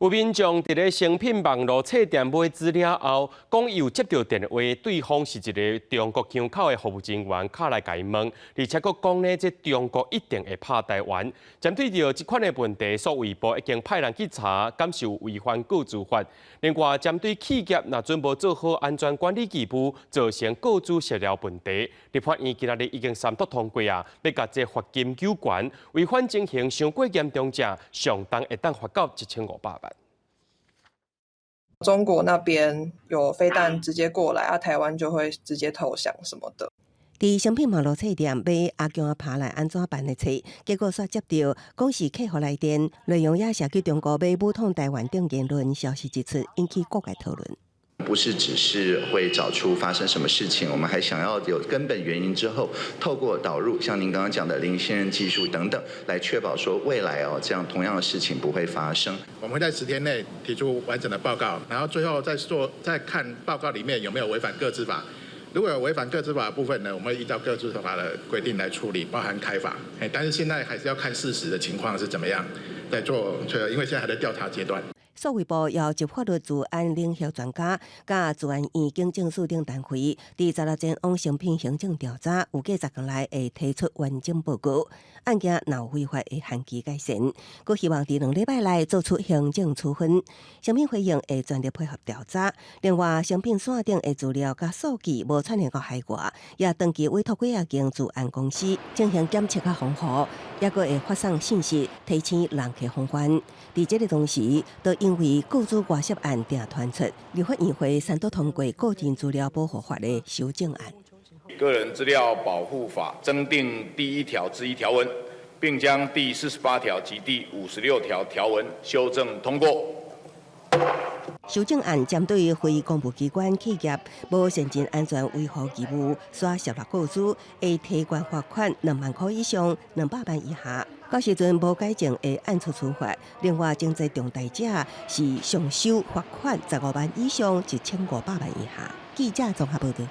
有民眾佇咧誠品網路冊店買資了後，講伊有接著電話，對方是一个中國窗口的服務人員，敲來共伊問，而且閣講呢，這中國一定會拍台灣。針對著這款的問題，數位部已經派人去查，敢是有違反個資法。另外，針對企業若準無做好安全管理義務，造成個資洩露問題，立法院今仔日已經三讀通過啊，欲共這罰金糾懸，違反情形傷過嚴重者，上重會當罰到1500萬。中國那邊有飛彈直接過來，啊，台灣就會直接投降什麼的。佇誠品網路冊店買阿強仔拍來按怎辦的冊，結果煞接著講是客戶來電，內容也是去中國欲武統台灣等言論，消息一出，引起各界討論。不是只是會找出發生什麼事情，我們還想要有根本原因之後，透過導入像您剛剛講的零信任技術等等，來確保說未來哦，這樣同樣的事情不會發生。我們會在10天內提出完整的報告，然後最後再做再看報告裡面有沒有違反個資法。如果有違反個資法的部分呢，我們會依照個資法的規定來處理，包含開罰。但是現在還是要看事實的情況是怎麼樣，再做，因為現在還在調查階段。數位部邀集法律資安領域專家、佮資安院警政署等單位，佇十六前往誠品行政調查，預計10天內會提出完整報告。案件若有違法，會限期改善。閣希望佇2禮拜內做出行政處分。誠品回應會全力配合調查。另外，誠品線頂的資料佮數據無串聯到海外，也長期委託幾仔間資安公司進行檢測佮防護，抑閣會發送信息提醒人客防範。佇這个同時，都因為個資外洩案定傳出，立法院會三讀通過個人資料保護法的修正案。個人資料保護法增訂第一條之一條文，並將第48條及第56條條文修正通過。修正案針對非公務機關企業無善盡安全維護義務，煞洩露個資，會提懸罰款2萬箍以上200萬以下。到時陣無改正會按處處罰。另外，情節重大者是上收罰款15萬以上1500萬以下。記者綜合報導。